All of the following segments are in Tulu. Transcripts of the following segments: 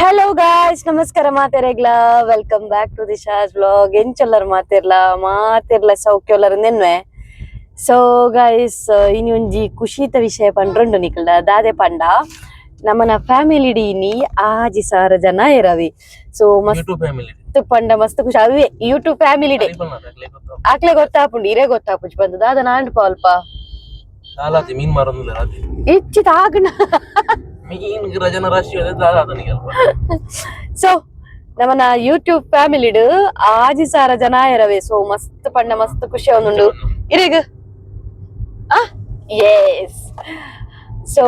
Hello guys, ನಮಸ್ಕಾರ ಮಾತೆರೆಗ್ಲ. Welcome back to Disha's vlog. ಎಂಚೊಲ್ಲರ್ ಮಾತಿರ್ಲ? ಮಾತಿರ್ಲ ಸೌಖ್ಯೊಲ್ಲರ್ ನೆನ್ವೆ. ಸೊ ಗೈಸ್, ಇನಿ ಒಂಜಿ ಖುಷಿತ ವಿಷಯ ಪಂಡ್ರುಂಡು ನಿಕಲ್ಡ. ದಾದೆ ಪಂಡ, ನಮ್ಮನ ಫ್ಯಾಮಿಲಿ ಇನಿ 6000 ಜನ ಇರವಿ. ಸೊ ಮಸ್ತ್ ಯೂಟ್ಯೂಬ್ ಫ್ಯಾಮಿಲಿ. ಪಂಡ ಮಸ್ತ್ ಖುಷಿ. ಅವೇ YouTube family day. ಆಕ್ಲೆ ಗೊತ್ತಾಪುಂಡು, ಇರೇ ಗೊತ್ತಾಪುಜಿ ಬಂದು ದಾದ ನಾಂಡ್ ಅಲ್ಪ. ದಾಲಾತಿ ಮೀನ್ ಮಾರೊಂದಿಲ್ಲ ರಾತಿ. ಇಚ್ಚಿ ತಾಗಣ. ಮೀನ್ ರಜನ ರಾಶಿ ದಾಲಾತನಿಗೆ ಅಲ್ಪ. ಸೊ ನಮ್ಮನ ಯೂಟ್ಯೂಬ್ ಫ್ಯಾಮಿಲಿಡ್ 6000 ಜನ ಇರವೆ. ಸೊ ಮಸ್ತ್ ಪಂಡ ಮಸ್ತ್ ಖುಷಿ ಒಂದುಂಡು ಇರೆಗ್. ಎಸ್, ಸೊ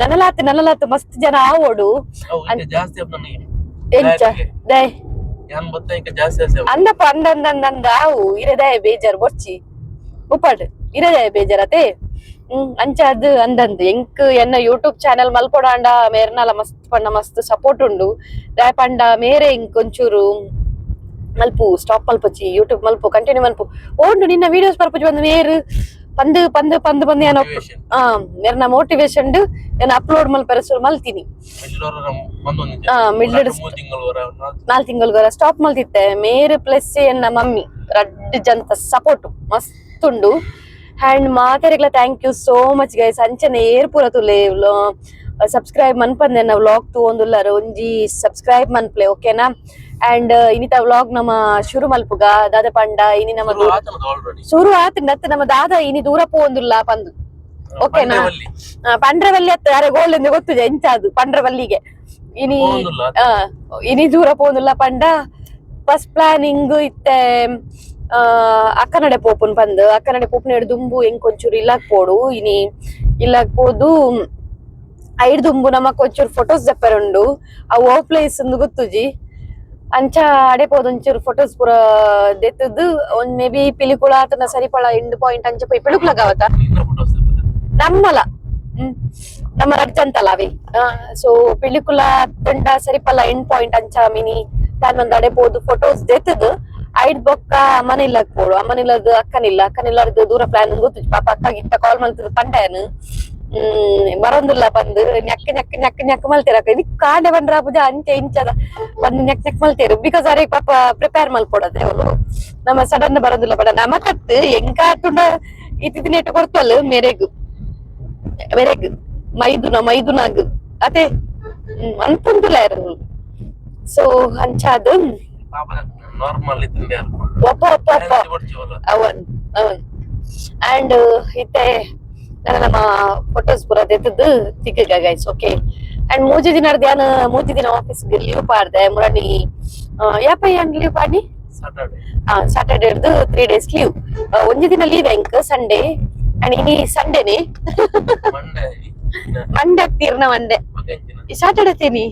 ನನಲಾತ್ ನನಲಾತ್ ಮಸ್ತ್ ಜನ ಆವೋಡು. ಅವು ಈಗ ಜಾಸ್ತಿ ಆಪ್ ನನಗೆ. ಎಂಚ ದೈ? ಯಾನ್ ಬತ್ತ ಈಗ ಜಾಸ್ತಿ ಜಾಸ್ತಿ ಆಪ್. ಅಂದಪ್ಪ, ಅಂದ ಅಂದ ಅಂದ ಅಂದ ಆವು ಇರದೇ ಬೇಜಾರ್ ಬೊರ್ಚಿ ಉಪ್ಪಾಡು, ಇರದೇ ಬೇಜಾರತೆ. ಅಂಚ ಅದು ಅಂದಂದು ಎಂಕ್ ಎನ್ನ ಯೂಟ್ಯೂಬ್ ಚಾನೆಲ್ ಮಲ್ಪೊಡಾಂಡ ಮೇರ್ನಲ ಮಸ್ತ್ ಪಂಡ ಮಸ್ತ್ ಸಪೋರ್ಟ್ ಉಂಡು. ದಾಯೆ ಪಂಡ ಮೇರೆ ಇಂಕ್ ಒಂಚೂರು ಮಲ್ಪು, ಸ್ಟಾಪ್ ಮಲ್ಪೊಚಿ, ಯೂಟ್ಯೂಬ್ ಮಲ್ಪು, ಕಂಟಿನ್ಯೂ ಮಲ್ಪು, ಓಂಡು ನಿನ್ನ ವೀಡಿಯೋಸ್ ಬರ್ಪುಜಿ ಬಂದು ಮೇರು ಪಂದು ಪಂದು ಪಂದು ಪಂದು ಏನೋ. Motivation. ಆ ಮೇರ್ನ ಮೋಟಿವೇಶನ್ ಏನ ಅಪ್ಲೋಡ್ ಮಲ್ಪೆರೆ ಶುರು ಮಲ್ತೀನಿ. ಮಿಡ್ಲ್ ಬಂದೊಂದು. ಆ, middle 3 ತಿಂಗಳು ವರ. 4 ತಿಂಗಳು ಸ್ಟಾಪ್ ಮಲ್ತಿತ್ತೆ. ಮೇರು ಪ್ಲಸ್ ಎನ್ನ ಮಮ್ಮಿ ರಡ್ಡ್ ಜಂತ ಸಪೋರ್ಟ್ ಮಸ್ತ್ ಉಂಡು. ಅಂಡ್ ಮಾತೆರೆಗ್ಲ thank you so much guys. ಅಂಚನೆ ಏರ್ ಪೂರ ತುಲೆ ಸಬ್ಸ್ಕ್ರೈಬ್ ಮನ್ಪಂದೆ ವ್ಲಾಗ್ ತೂವೊಂದುಲ್ಲರ್, ಒಂಜಿ ಸಬ್ಸ್ಕ್ರೈಬ್ ಮನ್ಪ್ಲೆ, ಓಕೆನಾ? ಅಂಡ್ ಇನಿತ ವ್ಲಾಗ್ ನಮ್ಮ ಶುರು ಮಲ್ಪುಗ. ದಾದ ಪಂಡ ಇನಿ ನಮ್ಮ ಆಲ್ರೆಡಿ. ಶುರು ಆತಂಡ ಅತ್ತ. ನಮ್ಮ ದಾದ ಇನಿ ದೂರ ಪೋವೊಂದುಲ್ಲ ಪಂದು, ಓಕೆನಾ? ಪಂಡ್ರವಲ್ಲಿ ಅತ್ತ ಅರೆ ಗೋಲ್ ಎಂದು ಗೊತ್ತಿದೆ ಎಂಚ ಅದು ಪಂಡ್ರವಲ್ಲಿಗೆ ಇನಿ. ಪೋವೊಂದುಲ್ಲ. ಇನಿ ದೂರ ಪೋವೊಂದುಲ್ಲ ಪಂಡ ಫಸ್ಟ್ ಪ್ಲಾನಿಂಗ್ ಇತ್ತೆ ಅಕ್ಕನಡೆ ಪೋಪುನ್ ಪಂದ್. ಅಕ್ಕನಡೆ ಪೋಪುನ ದುಂಬು ಎಂಕ್ ಒಂಚೂರು ಇಲ್ಲಾಕ್ ಪೋಡು. ಇನಿ ಇಲ್ಲಾಕ್ ಪೋದು ಐಡ್ ದುಂಬು ನಮಕ್ ಒಂಚೂರು ಫೋಟೋಸ್ ದೆಪ್ಪರುಂಡು. ಅವು ಓ ಪ್ಲೇಸ್ ಅಂದ್ ಗೊತ್ತುಜಿ. ಅಂಚ ಅಡೆ ಪೋದು ಒಂಚೂರು ಫೋಟೋಸ್ ಪೂರ ದೆತ್ತದು ಒಂದ್ ಮೇ ಬಿ ಪಿಲಿಕುಳ ಆತನ ಸರಿಪಳ ಎಂಡ್ ಪಾಯಿಂಟ್ ಅಂಚ ಪೋಯಿ ಪಿಳುಕುಲ ಕಾವತ. ಇನ್ನ ಫೋಟೋಸ್. ನಮ್ಮಲ ನಮ್ಮ ರಡ್ಜಂತಲ್ಲ ಅವಿ. ಸೊ ಪಿಲಿಕುಲ ತಂಡ ಸರಿಪಲ್ಲ ಎಂಡ್ ಪಾಯಿಂಟ್ ಅಂಚ ಮಿನಿ ಪ್ಲಾನ್ ಒಂದ್ ಅಡೆ ಪೋದು ಫೋಟೋಸ್ ದೆತ್ತದು ಐಡ್ ಬೊಕ್ಕ ಅಮ್ಮನ ಇಲ್ಲಕ್ ಪೋಡು. ಅಮ್ಮನ ಇಲ್ಲದ ಅಕ್ಕನಿಲ್ಲ, ಅಕ್ಕನಿಲ್ಲದ ದೂರ ಪ್ಲಾನ್ ಗೊತ್ತು. ಪಾಪ ಅಕ್ಕ ಇತ್ತ ಕಾಲ್ ಮಲ್ತದ ಪಂಡೇನು ಬರೋಂದಿಲ್ಲ ಬಂದು ನೆಕ್ ನೆಕ್ ನೆಕ್ ನೆಕ್ ಮಲ್ತಿರಕ್ಕ. ಇದಕ್ ಕಾಂಡೆ ಬಂದ್ರ ಪೂಜೆ ಅಂಚೆ ಇಂಚದ ಬಂದು ನೆಕ್ ನೆಕ್ ಮಲ್ತೇರು. Because ಅರೆ ಪಾಪ ಪ್ರಿಪೇರ್ ಮಲ್ಪೊಡದೆ ಅವಳು. ನಮ್ಮ ಸಡನ್ ಬರೋದಿಲ್ಲ ಬಡ ನಮ್ಮ ಕತ್ತು ಎಂಕಾತುಂಡ ಇತ್ತಿನ ಕೊಡ್ತಲ್ಲ ಮೇರೆಗು ಮೇರೆಗ್ ಮೈದುನ ಮೈದುನಾಗ್ ಅದೇ ಅನ್ಪುಂದುಲ. ಸೊ ಅಂಚಾದು. ಪಾಪ ನಾರ್ಮಲ್ ಇತ್ತಿಂದ. ಒಪ್ಪ ಒಪ್ಪ ಒಪ್ಪ. ಅವನ್ ಅವನ್ ಅಂಡ್ ಇತ್ತೆ ನನ್ನ ನಮ್ಮ ಫೋಟೋಸ್ ಪೂರ ದೆತ್ತದು ತಿಕ್ಕಗ guys, okay? And ಮೂಜಿ ದಿನ ಧ್ಯಾನ 3 ದಿನ ಆಫೀಸ್ ಲೀವ್ ಪಾಡ್ದೆ. ಮುರಣಿ ಯಾಪ ಏನ್ ಲೀವ್ ಪಾಡಿ? ಸಾಟರ್ಡೆ. ಸಾಟರ್ಡೆ ಹಿಡ್ದು 3 ಡೇಸ್ ಲೀವ್. ಒಂಜಿ ದಿನ ಲೀವ್ ಎಂಕ್ ಸಂಡೇ. ಅಂಡ್ ಇನಿ ಸಂಡೇನೆ. ಮಂಡೇ. ಮಂಡೆ ತೀರ್ನ ಮಂಡೆ. ಸಾಟರ್ಡೆ ತೇನಿ,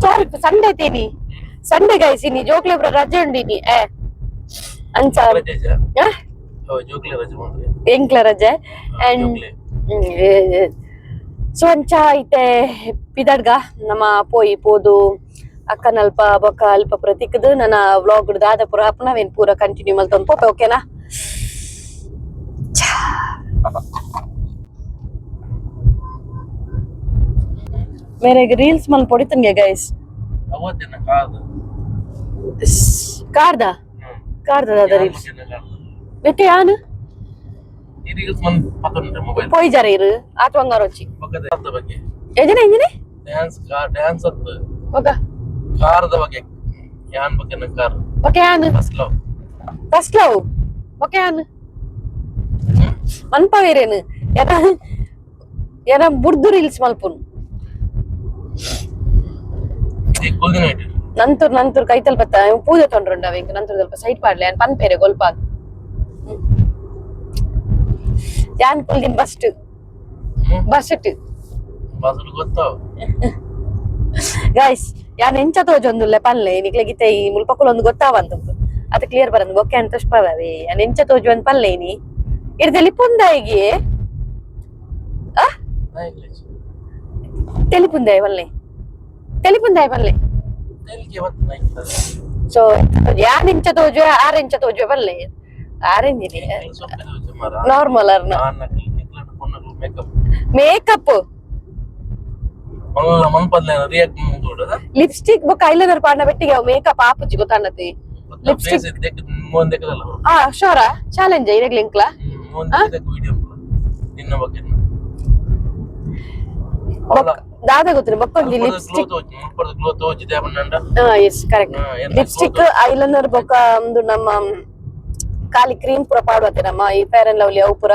ಸಾರಿ, ಸಂಡೇ ತೇನಿ. Sunday guys. ಇನಿ ಜೋಕ್ಲೆ ಬ್ರ ರಜೆ ಉಂಡಿನಿ ಏ ಅಂಚ. ಆ? ಜೋಕ್ಲೆ ರಜೆ ಬಂದ್ರೆ. ಎಂಕ್ಲ ರಜೆ. ಅಂಡ್ ಸೊ ಅಂಚ ಐತೆ ಪಿದಡ್ಗ ನಮ್ಮ ಪೋಯಿ ಪೋದು ಅಕ್ಕನಲ್ಪ ಬೊಕ್ಕ ಅಲ್ಪ ಪ್ರತಿಕದು ನನ್ನ ವ್ಲಾಗ್ ದಾದ ಪೂರ ನಾವೇನ್ ಪೂರ ಕಂಟಿನ್ಯೂ ಮಲ್ತೊಂದು ಪೋಪೆ, ಓಕೆನಾ? ಮೇರೆಗ್ ರೀಲ್ಸ್ ಮಲ್ ಪೊಡಿತನ್ಗೆ ಗೈಸ್. ಅವತ್ತೇನ ಕಾದು. ಕಾರ್ದ ಕಾರ್ದ ದಾದ ರೀಲ್ಸ್ ಬೆತ್ತೆ ಯಾನು. ಈ ರೀಲ್ಸ್ ಮಂದ್ ಪತ್ತೊಂಡ್ರೆ ಮೊಬೈಲ್. ಪೋಯ್ ಜರ ಇರು ಆತ್ವಂಗಾರೊಚ್ಚಿ. ಬೊಕ್ಕದ ಬಗ್ಗೆ. ಎಜನೆ ಇಂಜಿನೆ. Dance car dance ಅತ್ತು. ಒಗ. ಕಾರದ ಬಗ್ಗೆ ಯಾನ್ ಬಗ್ಗೆ ಕಾರ್. ಓಕೆ ಯಾನು. First love. First love okay ಯಾನು ಮನ್ಪವೇರೇನು ಎನ ಎನ ಬುಡ್ದು ರೀಲ್ಸ್ ಮಲ್ಪುನು. ಈ ಕುಲ್ದಿನ ಇಟ್ಟು. ನಂತೂರ್ ನಂತೂರ್ ಕೈತಲ್ ಬತ್ತ ಪೂಜೆ ತೊಂಡ್ರುಂಡ ಅವೆಂಕ್ ನಂತೂರ್ ಸ್ವಲ್ಪ ಸೈಟ್ ಪಾಡ್ಲೆ ಯಾನ್ ಪನ್ಪೇರೆ ಗೊಲ್ಪ ಯಾನ್ ಕುಲ್ದಿನ್ bus. Bus. Bus ಗೊತ್ತಾವ. ಗೈಸ್, ಯಾನ್ ಎಂಚ ತೋಜೊಂದುಲ್ಲೆ ಪನ್ಲೆ ನಿಕ್ಲೆ ಗಿತ್ತೆ. ಈ ಮುಲ್ಪಕುಲು ಒಂದು ಗೊತ್ತಾವಂತ ಅದು ಕ್ಲಿಯರ್ ಬರಂದು ಓಕೆ ಅಂತ ಪವೇ. ಯಾನ್ ಎಂಚ ತೋಜು ಅಂತ ಪನ್ಲೆ ನೀ ಇರ್ ತೆಲಿಪುಂದಾಯಿಗೆ ಆ ತೆಲಿಪುಂದಾಯ ಪನ್ಲೆ, ತೆಲಿಪುಂದಾಯ ಪನ್ಲೆ. ತೆಲಿಕೆ ಬತ್ತ. ಸೊ ಯಾನ್ ಎಂಚ ತೋಜುವೆ, ಆರ್ ಎಂಚ ತೋಜುವೆ ಪನ್ಲೆ. ಆರೆಂಜಿನಿ ನಾರ್ಮಲ್ ಅರ್ನ. ಮೇಕಪ್. ಮೇಕಪ್. ಮಲ್ಲ ಮನ್ಪದ್ಲೆ ರಿಯಾಕ್ಟ್. Lipstick ಬೊಕ್ಕ ಐಲೈನರ್ ಪಾಡ್ನ ಬೆಟ್ಟಿಗೆ ಅವು ಮೇಕಪ್ ಆಪುಜಿ ಗೊತ್ತಾನತಿ. ಲಿಪ್ಸ್ಟಿಕ್. ಮೋನ್ ದೆಕ್ಕದಲ್ಲ. ಆ ಶೋರಾ ಚಾಲೆಂಜ್ ಇರಗ್ಲಿ ಇಂಕ್ಲ. ಮೋನ್ ದೆಕ್ಕ ವಿಡಿಯೋ ನಿನ್ನ ಬಗ್ಗೆ. ದಾದ ಗೊತ್ತಿಲ್ಲ ಬೊಕ್ಕೊಂಜಿ ಲಿಪ್ಸ್ಟಿಕ್. ಮುಲ್ಪದ ಗ್ಲೋ ತೋಜಿದೆ ಪಂಡ. Yes, correct. Lipstick, eyeliner ಬೊಕ್ಕ ಒಂದು ನಮ್ಮ ಖಾಲಿ ಕ್ರೀಮ್ ಪೂರ ಪಾಡುವತ್ತೆ ನಮ್ಮ ಈ fair and lovely ಅವು ಪೂರ,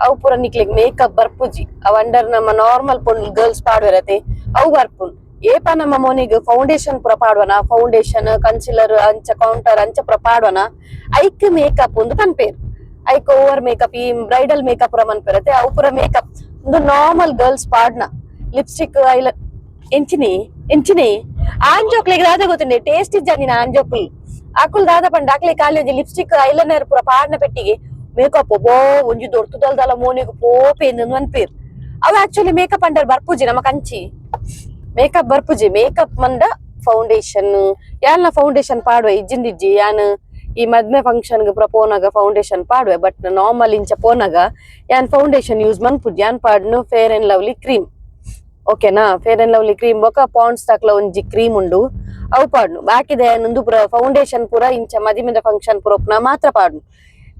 ಅವು ಪೂರ ನಿಕ್ಲೆಗ್ ಮೇಕಪ್ ಬರ್ಪುಜಿ. ಅವ್ ಅಂಡರ್ ನಮ್ಮ ನಾರ್ಮಲ್ ಪೊಣ್ಣು ಗರ್ಲ್ಸ್ ಪಾಡುವರತೆ ಅವು ಬರ್ಪುನ್. ಏಪ ನಮ್ಮ ಮೋನಿಗ್ ಫೌಂಡೇಶನ್ ಪೂರ ಪಾಡುವನ, ಫೌಂಡೇಶನ್, ಕನ್ಸಿಲರ್, ಅಂಚ ಕೌಂಟರ್ ಅಂಚ ಪೂರ ಪಾಡುವನ, ಐಕ್ ಮೇಕಪ್ ಒಂದು ಪನ್ಪೇರ್. ಐಕ್ ಓವರ್ ಮೇಕಪ್, ಈ ಬ್ರೈಡಲ್ ಮೇಕಪ್ ಪೂರ ಮನ್ಪೇರತೆ ಅವು ಪೂರ ಮೇಕಪ್. ಒಂದು ನಾರ್ಮಲ್ ಗರ್ಲ್ಸ್ ಪಾಡ್ನ ಲಿಪ್ಸ್ಟಿಕ್, ಐಲ ಎಂಚಿನಿ ಎಂಚಿನಿ ಆಂಜೋಕ್ಲೆಗ್ ದಾದ ಗೊತ್ತುಂಡೆ? ಟೇಸ್ಟ್ ಇಜ್ಜ ನಿನ್ನ ಆಂಜೋಕುಲ್ ಅಕುಲ್ ದಾದ ಪಂಡ ಅಕ್ಲೆ ಖಾಲಿ ಒಂಜಿ ಲಿಪ್ಸ್ಟಿಕ್, ಐಲೈನರ್ ಪೂರ ಪಾಡ್ನ ಪೆಟ್ಟಿಗೆ ಮೇಕಪ್ ಒಬ್ಬೋ ಒಂಜಿ ದೊಡ್ತದಲ್ದಲ್ಲ ಮೋನಿಗ್ ಪೋಪೇಂದು ಅನ್ಪೇರ್. ಅವು actually makeup under ಬರ್ಪುಜಿ. ನಮ್ಮ ಕಂಚಿ ಮೇಕಪ್ ಬರ್ಪುಜಿ. ಮೇಕಪ್ ಮಂಡ ಫೌಂಡೇಶನ್ ಯಾಲ್ನ ಫೌಂಡೇಶನ್ ಪಾಡುವೆ ಇಜ್ಜಿಂದಿಜ್ಜಿ. ಯಾನ್ ಈ ಮದ್ಮೆ ಫಂಕ್ಷನ್ ಪೂರ ಪೋನಾಗ ಫೌಂಡೇಶನ್ ಪಾಡುವೆ. ಬಟ್ ನಾರ್ಮಲ್ ಇಂಚ ಪೋನಾಗ ಯಾನ್ ಫೌಂಡೇಶನ್ ಯೂಸ್ ಮನ್ಪುಜಿ. ಯಾನ್ ಪಾಡ್ನು fair and lovely cream, ಓಕೆನಾ? Fair and lovely cream ಬೊಕ ಪಾಂಡ್ಸ್ ತಕ್ಲ ಒಂಜಿ ಕ್ರೀಮ್ ಉಂಡು, ಅವು ಪಾಡ್ನು. ಬಾಕಿದ ಉಂದು ಪೂರ ಫೌಂಡೇಶನ್ ಪೂರ ಇಂಚ ಮದಿಮೆದ ಫಂಕ್ಷನ್ ಪೂರ ಉಪ್ಪುನ ಮಾತ್ರ ಪಾಡ್ನು.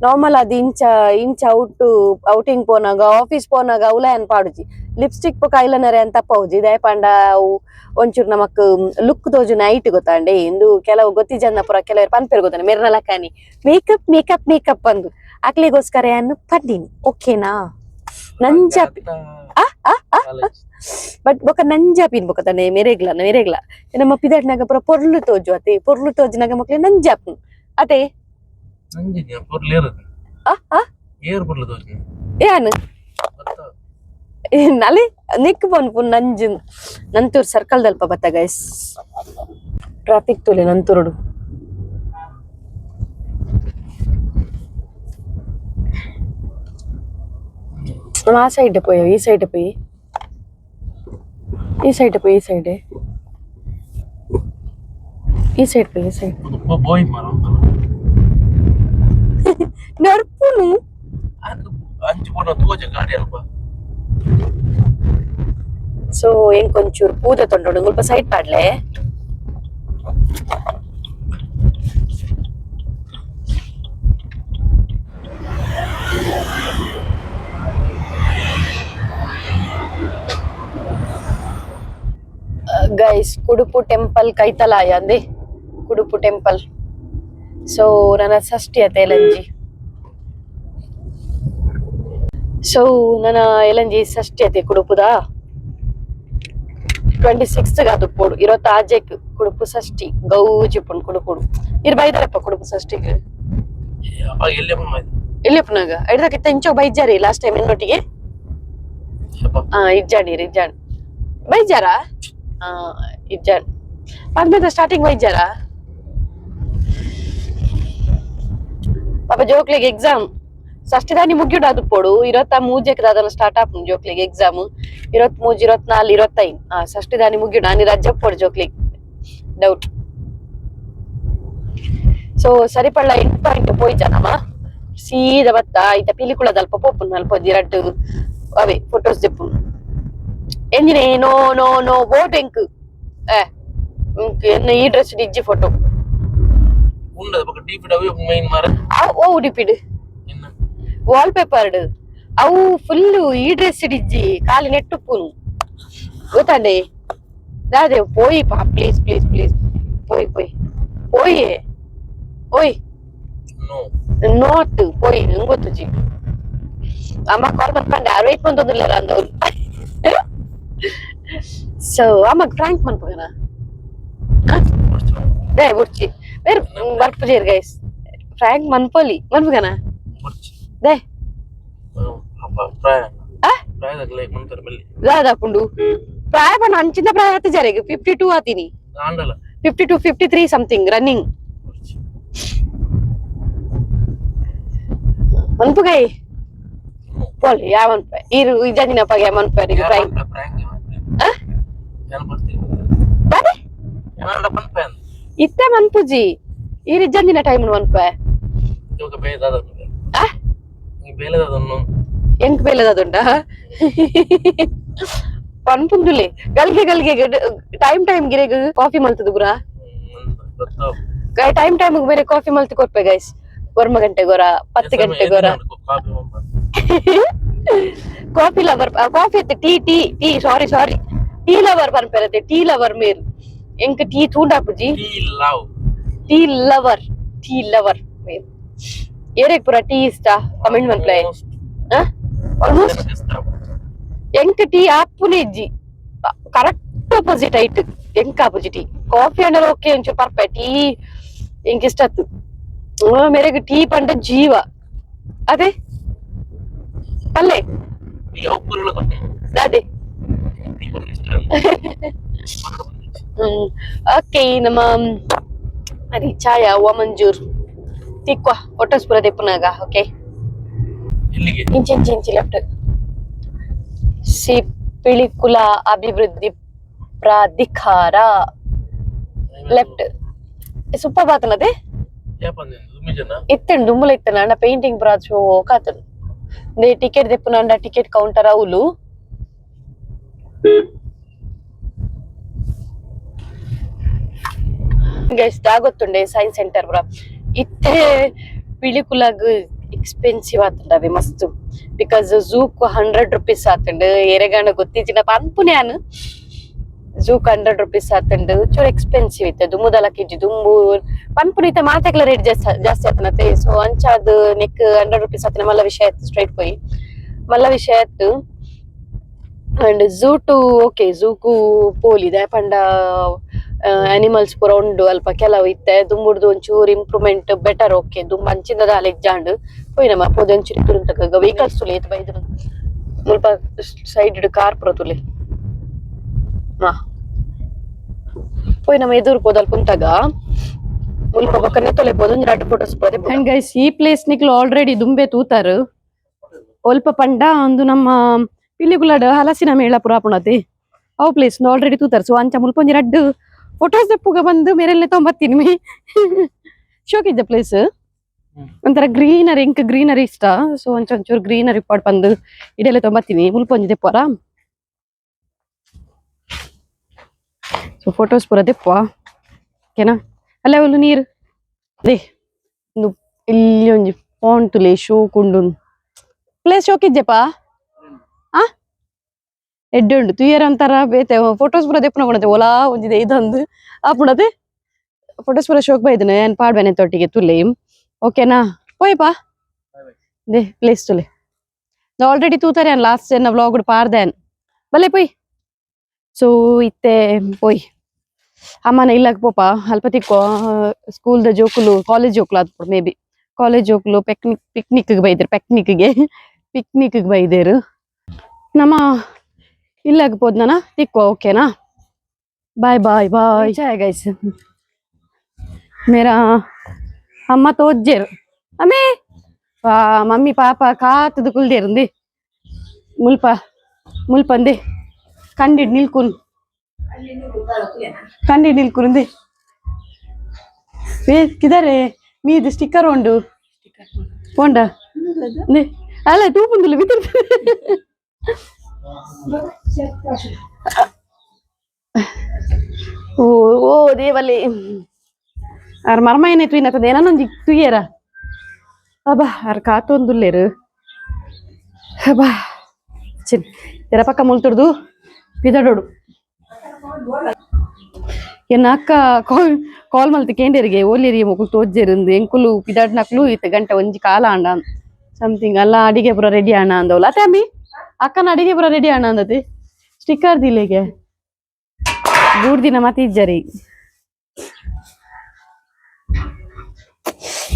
ನಾರ್ಮಲ್ ಅದು ಇಂಚ ಇಂಚ ಔಟ್ ಔಟಿಂಗ್ ಪೋನಾಗ, ಆಫೀಸ್ ಪೋನಾಗ ಅವುಲ ಏನ್ ಪಾಡುಜಿ. ಲಿಪ್ಸ್ಟಿಕ್ ಬೊಕ ಐಲೈನರ್ ಏನ್ ತಪ್ಪವುಜಿ. ದಾಯೆ ಅವು ಒಂಚೂರು ನಮಕ್ ಲುಕ್ ತೋಜು ನೈಟ್ ಗೊತ್ತಾಂಡೆ. ಇಂದು ಕೆಲವು ಗೊತ್ತಿಜನ್ನ ಪೂರ ಕೆಲವರು ಪನ್ಪೇರು ಗೊತ್ತಾನೆ, ಮೆರ್ನಲಕಾನಿ makeup makeup makeup ಬಂದು ಅಕ್ಲಿಗೋಸ್ಕರ ಯಾನು ಪಡ್ಡಿನಿ, ಓಕೆನಾ? ನಂಜ ಆ ಆ ಆ ಬಟ್ ಬೊಕ ನಂಜಾಪಿನ್ ಬೊಕ ತಾನೆ ಮೆರೆಗ್ಲ ಮೆರೆಗ್ಲ ನಮ್ಮ ಪಿದಟ್ನಾಗ ಪೂರ ಪೊರ್ಲು ತೋಜು ಅತೆ. ಪೊರ್ಲು ತೋಜುನಾಗ ಮಕ್ಲೆ ನಂಜಾಪು ಅತೆ. ನಂಜಿನಿ ಪೊರ್ಲು ಏರುದು. ಆ ಆ ಏರ್ ಪೊರ್ಲು ತೋಜಿ. ಯಾನ್ ನಲೆ ನಿಕ್ ಪನ್ಪು ನಂಜು. ನಂತೂರ್ ಸರ್ಕಲ್ ದಲ್ಪ ಬತ್ತ ಗೈಸ್. ಟ್ರಾಫಿಕ್ ತೋಲೆ ನಂತೂರುಡು. ನಮ್ಮ ಆ ಸೈಡ್ ಪೋಯೋ, ಈ ಸೈಡ್ ಪೋಯಿ, ಈ ಸೈಡ್ ಪೋಯಿ, ಈ ಸೈಡ್, ಈ ಸೈಡ್ ಪೋಯಿ, ಈ ಸೈಡ್. ಬೋಯ್ ಮರ. ನಡ್ಪುನು. ಅಂಚು ಪೋನ ತೋಜ ಗಾಡಿ ಅಲ್ಪ. ಸೊ ಎಂಕೊಂಚೂರು ಪೂಜೆ ತೊಂಡೋಡು ಮುಲ್ಪ ಸೈಡ್ ಪಾಡ್ಲೆ. ಗೈಸ್, ಕುಡುಪು ಟೆಂಪಲ್ ಕೈತಲಾಯ ಅಂದೆ, ಕುಡುಪು ಟೆಂಪಲ್. ಸೊ ನನ್ನ ಷಷ್ಠಿ ಅತೆ ಎಲಂಜಿ. ಸೊ ನನ್ನ ಎಲಂಜಿ ಷಷ್ಠಿ ಅತೆ ಕುಡುಪುದ 26 ಅದು ಪೋಡು ಇರತ್ತಾಜೆಕ್ ಕುಡುಪು ಷಷ್ಠಿ ಗೌಜಿ ಪುಣ್ ಕುಡುಪುಡು. ಇರ್ ಬೈದಾರಪ್ಪ ಕುಡುಪು ಷಷ್ಠಿಗೆ. ಎಲ್ಲಿ ಪುನಾಗ ಐಡ್ದಕ್ಕಿತ್ತ ಇಂಚೋ ಬೈಜಾರಿ ಲಾಸ್ಟ್ ಟೈಮ್ ಇನ್ನೊಟ್ಟಿಗೆ. ಹಾ, ಇಜ್ಜಾಡಿ ಇಜ್ಜಾಡಿ ಬೈಜಾರಾ? ಹಾ, ಇಜ್ಜಾಡ್ ಆದ್ಮೇಲೆ ಸ್ಟಾರ್ಟಿಂಗ್ ಬೈಜಾರಾ? ಪಾಪ ಜೋಕ್ಲೆಗ್ ಎಕ್ಸಾಮ್ ಷಷ್ಠಿದಾನಿ ಮುಗ್ಯುಡು ಅದು ಪೋಡು. ಇರತ್ತ ಮೂಜೆಕ್ ದಾದನ ಸ್ಟಾರ್ಟ್ ಆಪುಂಡು ಜೋಕ್ಲೆಗ್ ಎಕ್ಸಾಮ್. 23, 24, 25. ಹಾ, ಷಷ್ಠಿದಾನಿ ಮುಗ್ಯುಡು ಆನಿ ರಜೆ ಪೋಡು ಜೋಕ್ಲೆಗ್ ಡೌಟ್. ಸೊ ಸರಿಪಳ್ಳ ಎಂಟು ಪಾಯಿಂಟ್ ಪೋಯ್ಜನಮ್ಮ ಸೀದಾ ಬತ್ತ ಐತ ಪಿಲಿಕುಳದಲ್ಪ ಪೋಪುನ್. ಅಲ್ಪ ಒಂಜಿ ಅವೇ photos ದೆಪ್ಪುನು. ಎಂಜಿನೆ no no no boat ಎಂಕ್ ಏ ಎನ್ನ ಈ ಡ್ರೆಸ್ ಇಜ್ಜಿ ಫೋಟೋ. ಉಂಡದ ಬೊಕ ಡೀಪಿಡ್ ಅವೆ ಮೈನ್ ಮಾರ. ಓ ಉಡಿಪಿಡ್ ವಾಲ್ ಪೇಪರ್ಡ್ ಅವು ಫುಲ್. ಈ ಡ್ರೆಸ್ ಇಜ್ಜಿ, ಖಾಲಿ ನೆಟ್ಟುಪ್ಪುನು ಗೊತ್ತಾಂಡೆ. ದಾದೆ ಪೋಯಿ ಪಾ, please please please, ಪೋಯ್ ಪೋಯ್ ಪೋಯೆ ಓಯ್. ನೋಟ್ ಪೋಯ್ ಗೊತ್ತುಜಿ. ಅಮ್ಮ ಕಾಲ್ ಮನ್ಪಂಡೆ ಆರ್ ವೇಟ್ ಮಂತೊಂದುಲ್ಲೆರ್ ಅಂದವ್ರು. ಸೊ ಅಮ್ಮಗ್ ಫ್ರಾಂಕ್ ಮನ್ಪುಗನ they ಬುಡ್ಚಿ ಬೇರೆ ಬರ್ಪುಜೇರ್ ಗೈಸ್. ಫ್ರಾಂಕ್ ಮನ್ಪೊಲಿ, ಮನ್ಪುಗನ they. ದಾದಾಪುಂಡು ಪ್ರಾಯ ಪಂಡ ಅಂಚಿನ ಪ್ರಾಯ ಆತ ಜರೆಗ್ 52 ಆತೀನಿ. 52, 53 ಸಮಥಿಂಗ್ ರನ್ನಿಂಗ್. ಮನ್ಪುಗೈ ಪೋಲಿ ಯಾ ಮನ್ಪೆ ಇರು ಇಜ್ಜಂದಿನ ಪಗೆ ಮನ್ಪೆ ಫ್ರಾಂಕ್. ಇತ್ತೆ ಮನ್ಪುಜಿ, ಈರ್ ಇಜ್ಜಂದಿನ ಟೈಮ್ ಮನ್ಪೆ. ಎಂಕ್ ಬೇಲೆದಾದುಂಡ? ಪನ್ಪುಂದುಲೆ ಗಲ್ಗೆ ಗಲ್ಗೆ ಟೈಮ್ ಟೈಮ್ ಗಿರೆಗ್ ಕಾಫಿ ಮಲ್ತದ ಪುರ. ಟೈಮ್ ಟೈಮ್ ಬೇರೆ ಕಾಫಿ ಮಲ್ತಿ ಕೊರ್ಪೆ ಗೈಸ್. ಒರ್ಮ ಗಂಟೆ ಗೊರ, 10 ಗಂಟೆ ಗೊರ. Coffee lover, coffee ಇತ್ತು, tea tea tea sorry sorry, tea lover ಪನ್ಪೆರತೆ, tea lover ಮೇರ್. ಎಂಕ್ ಟೀ ತೂಂಡಾಪುಜಿ. Tea lover, tea lover ಮೇರ್. ಏರೆಗ್ ಪೂರ ಟೀ ಇಷ್ಟ ಕಮೆಂಟ್ ಮನ್ಪ್ಲೆ. ಆಲ್ಮೋಸ್ಟ್ ಎಂಕ್ ಟೀ ಆಪುನೆ ಇಜ್ಜಿ. Correct opposite ಐಟ್ ಎಂಕ್ ಆಪುಜಿ ಟೀ. ಕಾಫಿ ಅಂಡಲ ಓಕೆ, ಒಂಚೂರು ಪರ್ಪೆ. ಟೀ ಎಂಕ್ ಇಷ್ಟ ಆತು. ಮೇರೆಗ್ ಟೀ ಪಂಡ ಜೀವ ಅದೇ ಅಲ್ಲೇ. ಅದೇ. ಓಕೆ, ನಮ್ಮ ಅರಿ ಚಾಯ ಅವ್ವ ಮಂಜೂರ್ ತಿಕ್ವಾ ಫೋಟೋಸ್ ಪೂರ ದೆಪ್ಪುನಾಗ. ಓಕೆ, ಇಂಚಿ ಇಂಚಿ ಇಂಚಿ ಲೆಫ್ಟ್. ಸಿ ಪಿಲಿಕುಲ ಅಭಿವೃದ್ಧಿ ಪ್ರಾಧಿಕಾರ ಲೆಫ್ಟ್. ಸೂಪರ್ ಬಾತನದೆ ಇತ್ತಂಡು ದುಂಬುಲ ಇತ್ತನ ಅಂಡ ಪೇಂಟಿಂಗ್ ಪೂರ ಶೋಕ್ ಆತಂಡು. ದೇ ಟಿಕೆಟ್ ದೆಪ್ಪುನಂಡ ಟಿಕೆಟ್ ಕೌಂಟರ್ ಅವುಲು. ಗೈಸ್, ದಾಗೊತ್ತುಂಡೆ ಸೈನ್ಸ್ ಸೆಂಟರ್ ಪೂರ. ಇತ್ತೆ ಪಿಲಿಕುಲಗ್ ಎಕ್ಸ್ಪೆನ್ಸಿವ್ ಆತುಂಡು ಅವೆ ಮಸ್ತ್, because ಝೂಕ್ 100 ರುಪೀಸ್ ಆತುಂಡು. ಎರೆಗಾಂಡ ಗೊತ್ತಿಜ್ಜಿನ ಪನ್ಪುನೆ ಯಾನ್. ಝೂಕ್ 100 ರುಪೀಸ್ ಆತುಂಡು, ಚೂರು ಎಕ್ಸ್ಪೆನ್ಸಿವ್ ಇತ್ತೆ. ದುಂಬುದಲ ಕಿಜ್ಜಿ ದುಂಬು ಪನ್ಪುನ ಇತ್ತೆ ಮಾತೆಕ್ಲ ರೇಟ್ ಜಾಸ್ತಿ ಜಾಸ್ತಿ ಆತನತೆ. ಸೊ ಅಂಚಾದ್ ನೆಕ್ 100 ರುಪೀಸ್ ಆತನ ಮಲ್ಲ ವಿಷಯ ಆಯ್ತು, ಸ್ಟ್ರೈಟ್ ಪೋಯಿ ಮಲ್ಲ ವಿಷಯ ಆಯ್ತು. And zoo to okay, ಝೂಕು ಪೋಲಿದೆ ಪಂಡ ಅನಿಮಲ್ಸ್ ಪೂರ ಉಂಡು ಅಲ್ಪ ಕೆಲವು. ಇತ್ತೆ ದುಂಬುಡ್ದು ಒಂಚೂರು improvement better. Okay, ದುಂಬು ಅಂಚಿಂದ ದಾಲ ಇಜ್ಜಾಂಡ್. ಪೋಯಿನಮ್ಮ ಪೋದು ಒಂಚೂರು ತುರುಂತಕ ವೆಹಿಕಲ್ಸ್ ತುಲೆ ಏತ್ ಬೈದ್ರು. ಮುಲ್ಪ ಸೈಡ್ ಕಾರ್ ಪೂರ ತುಲೆ. ಹಾ, ಪೋಯಿ ನಮ್ಮ ಎದುರು ಪೋದು ಅಲ್ಪ ಉಂತಾಗ ಮುಲ್ಪ ಬೊಕ್ಕನೆ ತೊಲೆ ಪೋದು ಒಂಜಿ ರಡ್ಡ್ photos. And guys, ಈ ಪ್ಲೇಸ್ ನಿಕ್ಲು ಆಲ್ರೆಡಿ ದುಂಬೆ ತೂತಾರು. ಒಲ್ಪ ಪಂಡ ಒಂದು ನಮ್ಮ ಪಿಲಿಕುಲಡ್ ಹಲಸಿನ ಮೇಳ ಪುರ ಆಪುಣತೆ, ಅವು ಪ್ಲೇಸ್ ಆಲ್ರೆಡಿ ತೂತಾರ್. ಸೊ ಅಂಚ ಮುಲ್ಪ ಒಂಜಿ ರಡ್ಡ್ ಫೋಟೋಸ್ ದೆಪ್ಪುಗ ಬಂದು ಮೇರೆಲ್ನೆ ತೊಂಬತ್ತೀನಿ. ಮೇ ಶೋಕಿದ್ದ ಪ್ಲೇಸ್ ಒಂಥರ ಗ್ರೀನರಿ. ಎಂಕ್ ಗ್ರೀನರಿ ಇಷ್ಟ. ಸೊ ಒಂಚ ಒಂಚೂರು ಗ್ರೀನರಿ ಪಾಡ್ ಬಂದು ಇಡೆಲ್ಲ ತೊಂಬತ್ತೀನಿ. ಮುಲ್ಪ ಒಂಜಿ ದೆಪ್ಪುವರ. ಸೊ ಫೋಟೋಸ್ ಪೂರ ದೆಪ್ಪುವ, ಓಕೆನಾ? ಅಲ್ಲ ಅವ್ಲು ನೀರು they ಉಂದು ಇಲ್ಲಿ ಒಂಜಿ ಪಾಂಡ್ ತುಲೆ, ಶೋಕುಂಡು ಪ್ಲೇಸ್. ಶೋಕಿಜ್ಜೆಪ್ಪ ಆ ಎಡ್ಡೆ ಉಂಡು ತೂಯರ ಒಂಥರ ಬೇತೆ. ಫೋಟೋಸ್ ಪೂರ ದೆಪ್ಪುನ ಕೊಣತೆ ಒಲಾ ಒಂಜಿದೆ ಇದೊಂದು ಆಪುಣತೆ. ಫೋಟೋಸ್ ಪೂರ ಶೋಕ್ ಬೈದನೆ ಏನ್ ಪಾಡ್ಬೇನೆ ತೊಟ್ಟಿಗೆ ತುಲೆ. ಓಕೆನಾ? ಪೋಯಪ್ಪ they place ತುಲೆ. ಆಲ್ರೆಡಿ ತೂತಾರೆ ಲಾಸ್ಟ್ ಎನ್ನ ವ್ಲಾಗ್ ಪಾರ್ದೇನ್. ಬಲ್ಲೆ ಪೋಯ್. ಸೊ ಇತ್ತೆ ಪೋಯ್ ಅಮ್ಮನ ಇಲ್ಲಗ್ ಪೋಪ. ಅಲ್ಪ ತಿಕ್ಕೋ ಸ್ಕೂಲ್ the ಜೋಕುಲು, ಕಾಲೇಜ್ ಜೋಕುಲು ಆತ್ಪುಡು may be. College ಜೋಕುಲು picnic picnic ಬೈದೇರು, ಪಿಕ್ನಿಕ್ಗೆ ಪಿಕ್ನಿಕ್ ಬೈದೇರು. ನಮ್ಮ ಇಲ್ಲಗ್ ಪೋದ್ನನ ತಿಕ್ಕೋ, ಓಕೆನಾ? ಬಾಯ್ ಬಾಯ್ ಬಾಯ್ ಚಾಯ್ ಗೈಸ್. ಮೇರಾ ಅಮ್ಮ ತೋಜ್ಜೆರು ಅಮ್ಮೇ ಪಾ ಮಮ್ಮಿ ಪಾಪ ಕಾತುದು ಕುಲ್ದೇರುಂದಿ. ಮುಲ್ಪ ಮುಲ್ಪಂದೆ ಕಂಡಿಡ್ ನಿಲ್ಕುನ್, ಕಂಡಿಡ್ ನಿಲ್ಕುಂದಿ. ವೇ ಕಿದರೆ ಮೀದು ಸ್ಟಿಕ್ಕರ್ ಉಂಡು ಪೋಂಡ ಅಲ್ಲ ತೂಪುಂದಿಲ್ಲ ಬಿತ್ತರ್. ಓ ಓ ದೇವಲೆ ಆರ್ ಮರ್ಮಯನೆ ತುಯ್ನತದ ಏನೊಂಜಿ ತುಯ್ಯರ. ಅಬ್ಬಾ, ಆರ್ ಕಾತೊಂದುಲ್ಲೆರ್. ಅಬ್ಬಾ, ಚಿನ್ ತೆರ ಪಕ್ಕ ಮುಲ್ತುಡ್ದು ಪಿದಡೋಡು. ಎನ್ನ ಅಕ್ಕ ಕಾಲ್ ಕಾಲ್ ಮಲ್ತ್ ಕೇಂಡೆರಿಗೆ ಓಲಿರಿ ಮೊಕುಲು ತೋಜ್ಜೆರಿಂದು. ಎಂಕುಲು ಪಿದಾಡ್ನಕ್ಲು ಇತ್ತೆ ಗಂಟೆ ಒಂಜಿ ಕಾಲ ಆಂಡ ಸಮಥಿಂಗ್ ಅಲ್ಲ. ಅಡಿಗೆ ಪೂರ ರೆಡಿ ಆಣ ಅಂದವಲ್ಲ ಅತ್ತೆ ಅಮ್ಮಿ. ಅಕ್ಕನ ಅಡಿಗೆ ಪೂರ ರೆಡಿ ಆಣ ಅಂದತೆ. ಸ್ಟಿಕ್ಕರ್ ದಿಲೆಗೆ ಬೂರ್ದಿನ ಮತ್ತೆ ಇಜ್ಜರಿ.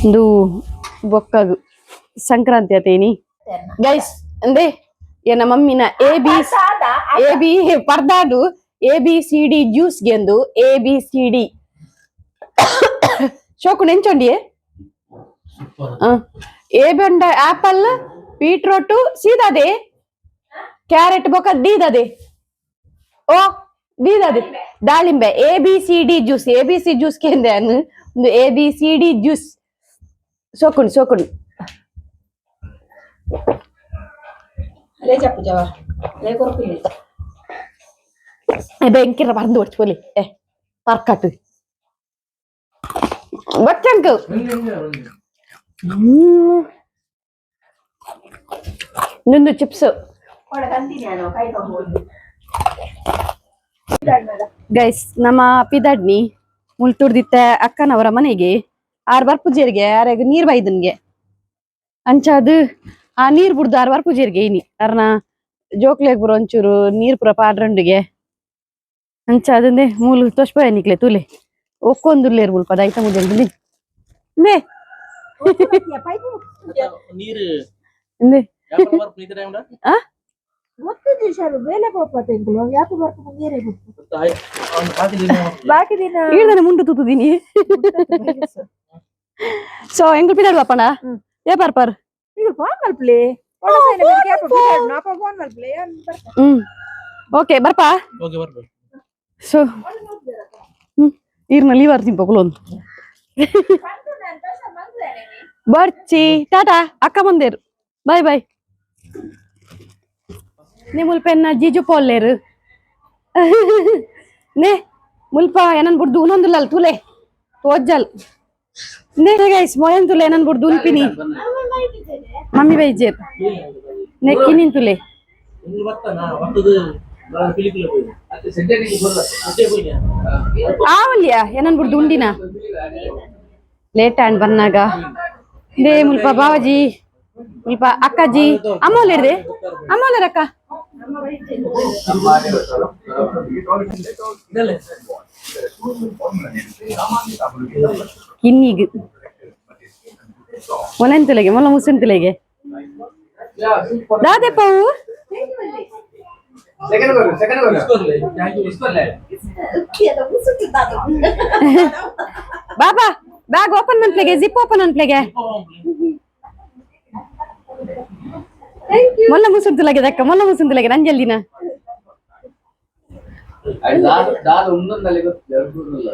ಇಂದು ಬೊಕ್ಕಗು ಸಂಕ್ರಾಂತಿ ಅತೇನಿ ಗೈಸ್. ಅಂದೆ ಎನ್ನ ಮಮ್ಮಿನ A B A B ಪರ್ದಾಡು A B C D juice ಗೆಂದು. A B C D ಶೋಕು ನೆಂಚೊಂಡಿಯೇ. ಎ ಬಂಡ ಆಪಲ್, ಬೀಟ್ರೋಟ್, ಸೀದಾದೆ ಕ್ಯಾರೆಟ್, ಬೊಕ ದೀದದೆ ಓ ದೀದದೆ ದಾಳಿಂಬೆ. A B C D juice, A B C juice ಕೇಂದೆ ಅನ್ನು ಒಂದು A B C D juice. ಸೋಕುಂಡು ಸೋಕುಂಡು. ಬೆಂಕಿರ ಮറந்து ಪಡಿச்சு ಏ ಪರ್ಕಟ್ ಬಚ್ಚಂಕು ನಿಂದು ಚಿಪ್ಸ್. ಗೈಸ್, ನಮ್ಮ ಪಿದಡ್ನಿ ಮುಲ್ತುರ್ದಿತ್ತ ಅಕ್ಕನವರ ಮನೆಗೆ ಆರ್ ಬರ್ಪುಜೇರಿಗೆ ಆರೆಗ್ ನೀರ್ ಬೈದನ್ಗೆ ಅಂಚಾದು ಆ ನೀರ್ ಬುಡ್ದು ಆರ್ ಬರ್ಪುಜೇರಿಗೆ ಇನಿ ಅರ್ನ ಜೋಕ್ಲೆಗ್ ಪೂರ ಒಂಚೂರು ನೀರ್ ಪೂರ ಪಾಡ್ರಂಡಿಗೆ ಅಂಚಾದಂದೆ ಮೂಲು ತೊಷ್ಪ ನಿಕ್ಲೆ ತೂಲೆ ಒಕ್ಕೊಂದುಲ್ಲೇರ್ ಮುಲ್ಪ ದೈತ ಮುಜೆಲ್ ನೇ. ನೀರು. ಇಂದೆ. ವ್ಯಾಪಾರ ಬರ್ಪು ಈ ಟೈಮ್. ಆ. ಗೊತ್ತಿದೆ ಶಾಲು ಬೇಲೆ ಪಾಪ ತಿಂಗಳು ಯಾಕೆ ಬರ್ಪ ಮುಂಗೇರೆ. ಬಾಕಿ ಬಾಕಿ ದಿನ. ಈಡ್ದಾನೆ ಮುಂಡು ತೂತುದೀನಿ. ಸೊ ಎಂಗುಲ್ ಪಿದಾಡು ಅಪ್ಪಣ ಏ ಪಾರ್ ಪಾರ್. ಈಗ ಫೋನ್ ಮಲ್ಪ್ಲೆ. ಫೋನ್ ಮಲ್ಪ್ಲೆ. ಓಕೆ, ಬರ್ಪಾ. ಓಕೆ, ಬರ್ಬೇಕು. ಸೊ ಈರ್ನ ಲೀವರ್ ತಿಂಪೊಕುಲೊಂದು ಬರ್ಚಿ. ಟಾಟಾ ಅಕ್ಕ, ಬಂದೇರು, ಬಾಯ್ ಬಾಯ್. ನೇ ಮುಲ್ಪ ಎನ್ನ ಜೀಜು ಪೋಲ್ಲೇರು. ನೇ ಮುಲ್ಪ ಏನನ್ ಬುಡ್ದು ಉನೊಂದುಲ್ಲಲ್ ತುಲೆ ತೋಜ್ಜಲ್. ನೇ ಗೈಸ್, ಮೊಯನ್ ತುಲೆ ಏನನ್ ಬುಡ್ದು ಉನ್ಪಿನಿ. ಮಮ್ಮಿ ಬೈಜೇರ್ ನೆಕ್ಕಿನಿನ್ ತುಲೆ. ಇಲ್ಲಿ ಬರ್ತಾನ ಬರ್ತದ ಪಿಲಿಕುಲ ಹೋಗಿ ಅಷ್ಟೇ ಹೋಗಿ. ಆವಲ್ಯ ಏನನ್ ಬುಡ್ದು ಉಂಡಿನ ಲೇಟ್ ಆಂಡ್ ಬನ್ನಾಗ. They ಮುಲ್ಪ ಬಾವಾಜಿ, ಮುಲ್ಪ ಅಕ್ಕಾಜಿ. ಅಮ್ಮ ಒಲ್ಲೇರ್ದೆ? ಅಮ್ಮ ಒಲ್ಲೇರ್ ಅಕ್ಕ? ಕಿನ್ನಿಗ್ ಮೊಲೆಂತುಲೆಗೆ ಮೊಲ ಮುಸುಂತುಲೆಗೆ ದಾದೆ ಪಾವು. ಬಾಬಾ, ಬ್ಯಾಗ್ ಓಪನ್ ಅನ್ಪ್ಲೆಗೆ, ಜಿಪ್ ಓಪನ್ ಅನ್ಪ್ಲೆಗೆ. ಮೊಲ್ಲ ಮುಸುಂತುಲೆಗೆ ದಕ್ಕ, ಮೊಲ್ಲ ಮುಸುಂತುಲೆಗೆ ನಂಜಲ್ದಿನ.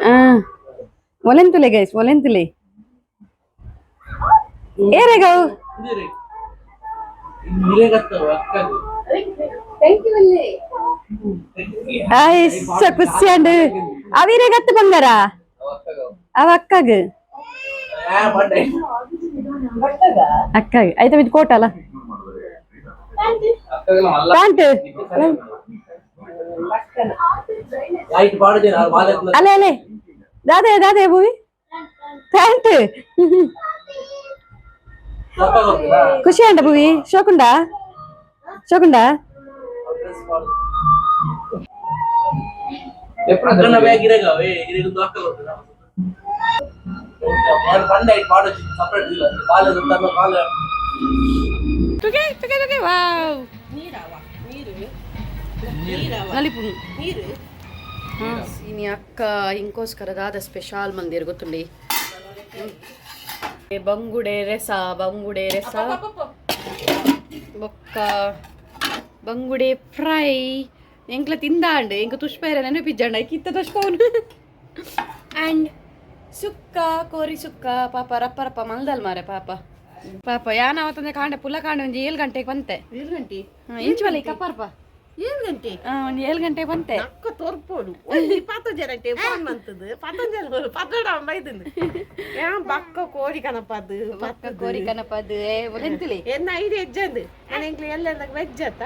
ಆ ಮೊಲೆಂತುಲೆ ಗೈಸ್, ಮೊಲೆಂತುಲೆ ಏರೆಗವು. ಆಯ್ಸ ಖುಷಿ ಅಂಡ್ ಅವಿರೇಗತ್ತು ಬಂಗಾರ ಅವ ಅಕ್ಕಗ್ ಅಕ್ಕಗ್ ಆಯ್ತಾ? ಇದು ಕೋಟ ಅಲ್ಲ, ಪ್ಯಾಂಟ್. ಅಲೆ ಅಲೆ, ದಾದೆ ದಾದೆ ಭೂಮಿ ಪ್ಯಾಂಟ್. ಖುಷಿ ಅಂಡ ಭೂವಿ? ಶೋಕುಂಡ ಶೋಕುಂಡ. ತುಗೆ ತುಗೆ ತುಗೆ, ವಾವ್. ನಲಿಪುಣು ಇನಿ ಅಕ್ಕ ಇಂಕೋಸ್ಕರ ದಾದ ಸ್ಪೆಷಾಲ್ ಮಂದಿರ್ ಗೊತ್ತುಂಡಿ? ಬಂಗುಡೆ ರೆಸ, ಬಂಗುಡೆ ರೆಸ ಬೊಕ್ಕ ಬಂಗುಡೆ ಫ್ರೈ. ಎಂಕ್ಲ ತಿಂದಾಂಡ್, ಎಂಕ ತುಷ್ಪೇರ ನೆನಪಿಜ್ಜಂಡ ಕಿತ್ತ ತುಷ್ಪವನು. ಆ್ಯಂಡ್ ಸುಕ್ಕ, ಕೋರಿ ಸುಕ್ಕ. ಪಾಪ ರಪ್ಪ ರಪ್ಪ ಮಲ್ದಲ್ ಮಾರೆ. ಪಾಪ ಪಾಪ ಯಾನವತ್ತಂದ್ರೆ ಕಾಂಡೆ ಪುಲ್ಲ ಕಾಂಡೆ ಒಂಜಿ 7 ಗಂಟೆಗೆ ಬಂತೆ. 7 ಗಂಟೆ? ಇಂಚು ಬಲ್ಲ ಕಪ್ಪಾರ್ಪ. 7 ಗಂಟೆ? ಒಂದು 7 ಗಂಟೆಗೆ ಬಂತೆ. ಅಕ್ಕ ತೋರ್ಪೋಡು ಒಂಜಿ 10 ಜನಕ್ಕೆ ಫೋನ್ ಮಂತದು, 10 ಜನ ಪತ್ತಡ ಬೈದಂದು ಯಾನ್ ಬಕ್ಕ ಕೋರಿ ಕನಪದು. ಬಕ್ಕ ಕೋರಿ ಕನಪದು ಒಲೆಂತುಲಿ. ಎನ್ನ ಐಡಿ ಎಜ್ಜಂದು ನಾನು ಎಂಕ್ಲೆ ಎಲ್ಲ ವೆಜ್ ಅತ್ತ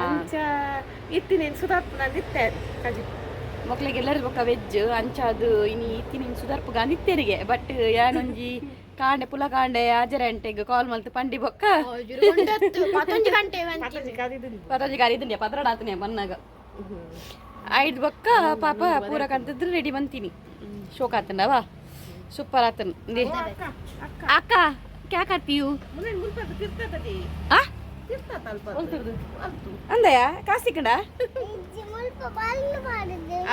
ಅಂಚ ಇತ್ತಿನೇನು ಸುಧಾರ್ಪು ನಾನು ಇತ್ತೆ ಕಜಿ. ಮಕ್ಳಿಗೆ ಎಲ್ಲರಿಗೂ ಬೊಕ್ಕ ವೆಜ್ ಅಂಚ ಅದು ಇನಿ ಇತ್ತಿನ ಸುಧಾರ್ಪು ಗಾಂದಿತ್ತೇರಿಗೆ. ಬಟ್ ಯಾನೊಂಜಿ ಕಾಂಡೆ ಪುಲ ಕಾಂಡೆ ಆಜರಂಟೆಗ್ ಕಾಲ್ ಮಲ್ತು ಪಂಡಿ ಬೊಕ್ಕ ಪತೊಂಜಿ ಗಾರಿ ಇದನ್ಯ ಪದ್ರಾಡ್ ಆತನೆ ಬನ್ನಾಗ. ಐದ್ ಬೊಕ್ಕ ಪಾಪ ಪೂರ ಕಂತದ್ರು ರೆಡಿ ಬಂತೀನಿ. ಶೋಕ ಆತನವ, ಸೂಪರ್ ಆತನ್. ಅಕ್ಕ, ಕ್ಯಾ करती ಹೂ? ಮುನ್ನೆ ಮುಲ್ಪದ ತಿರ್ತದೆ. ಆ? ತಿರ್ತತ ಅಲ್ಪ. ಅಂದಯ ಕಾಸಿಕಂಡ.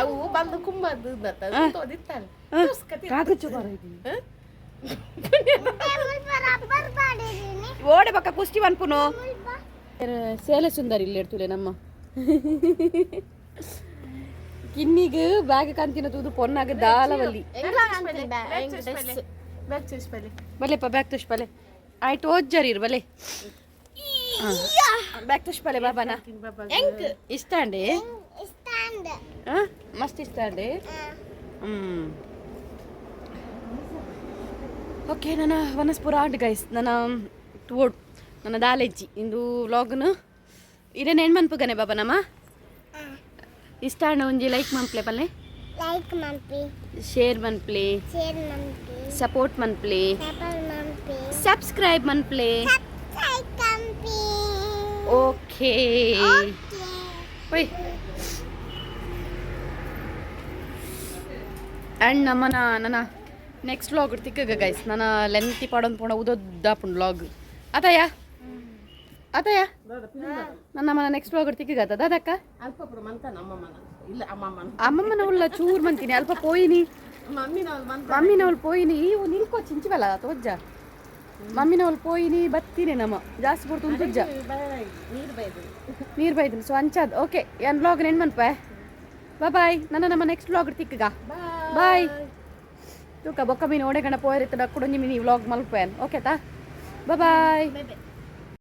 ಅವು ಬಂದು ಕುಮ್ಮದು ತೋದಿತ್ತಾರೆ. ಕಾಗುಚ್ಚು ಓಡೆ ಪಕ್ಕ ಕುಸ್ತಿ ಪನ್ಪುನು. ಸೇಲೆ ಸುಂದರಿ ಇಲ್ಲಿ ಇರ್ತುಲೆ. ನಮ್ಮ ಕಿನ್ನಿಗ್ ಬ್ಯಾಗ್ ಕಂತಿನ ತೂದು ಪೊನ್ನಾಗ ದಾಲವಲ್ಲಿ. ಬಲೆಪ್ಪ, ಬ್ಯಾಗ್ ತುಷ್ ಬಲೆ. ಆಯ್ತು, ಓಜ್ಜರೀರ್ ಬಲೆ, ಬ್ಯಾಗ್ ತುಷ್ ಬಲೆ. ಬಾಬಾನ ಇಷ್ಟ ಅಂಡಿ. ಮಸ್ತ್ ಇಷ್ಟ ಅಂಡೆ. ಓಕೆ, ನನ್ನ ವನಸ್ಪುರ ಆಂಡ್ ಗೈಸ್, ನನ್ನ ತೋಡ್ ನನ್ನ ದಾಲೆಜ್ಜಿ ಇಂದು ವ್ಲಾಗ್ನು ಇರೇನು ಏನು ಮನ್ಪುಗನೆ ಬಾಬಾ ನಮ್ಮ ಇಷ್ಟ ಅಣ್ಣ ಒಂಜಿ ಲೈಕ್ ಮನ್ಪ್ಲೆ ಪಲ್ಲೆ. ಲೈಕ್ ಮನ್ಪಿ. ಶೇರ್ ಮನ್ಪ್ಲೆ. ಶೇರ್ ಮನ್ಪಿ. ಸಪೋರ್ಟ್ ಮನ್ಪ್ಲೆ. ಸಪೋರ್ಟ್ ಮನ್ಪಿ. ಸಬ್ಸ್ಕ್ರೈಬ್ ಮನ್ಪ್ಲೆ. ಸಬ್ಸ್ಕ್ರೈಬ್ ಮನ್ಪಿ. ಓಕೆ. ಒಯ್ ಆ್ಯಂಡ್ ನಮ್ಮನ ನನ್ನ ನೆಕ್ಸ್ಟ್ ವ್ಲಾಗ್ ತಿಕ್ಕಗ ಗೈಸ್. ನನ್ನ ಲೆಂತಿ ಪಾಡೊಂದು ಪೋಣ ಉದೊದ್ದಾಪುಂಡು ವ್ಲಾಗ್ ಅತಯ್ಯ ಅತಯ್ಯ. ನನ್ನ ಮನ ನೆಕ್ಸ್ಟ್ ವ್ಲಾಗ್ ತಿಕ್ಕಗ ದಾದಕ್ಕ. ಅಲ್ಪ ಪೂರ ಮಂತ ನಮ್ಮಮ್ಮನ ಇಲ್ಲ ಅಮ್ಮಮ್ಮನ. ಅಮ್ಮಮ್ಮನ ಉಲ್ಲ ಚೂರ್ ಮಂತೀನಿ ಅಲ್ಪ ಪೋಯಿನಿ. ಮಮ್ಮಿನವ್ರು ಮಂತ. ಮಮ್ಮಿನವಳು ಪೋಯಿನಿ, ಇವು ನಿಲ್ಕೋ ಚಿಂಚಿವಲ್ಲ ತೋಜ್ಜ. ಮಮ್ಮಿನವಳು ಪೋಯಿನಿ ಬತ್ತೀನಿ ನಮ್ಮ ಜಾಸ್ತಿ ಪೊರ್ತು ಉಂತುಜ್ಜ. ನೀರು ಬೈದು. ನೀರು ಬೈದಿನಿ. ಸೊ ಅಂಚಾದ್ ಓಕೆ, ಏನ್ ವ್ಲಾಗ್ ನೆನ್ ಮನ್ಪೆ. ಬಾಯ್, ನನ್ನ ನಮ್ಮ ನೆಕ್ಸ್ಟ್ ವ್ಲಾಗ್ ತಿಕ್ಕಗ. ಬಾಯ್. ತೂಕ ಬೊಕ್ಕ ಮೀನು ಓಡೆ ಗಣ ಪೋಯರಿತ್ತ ಡಕ್ಕುಡು ಮಿನಿ ವ್ಲಾಗ್ ಮಲ್ಪೇನ್. ಓಕೆ ತಾ, ಬಾಯ್. ಬಾಯ್.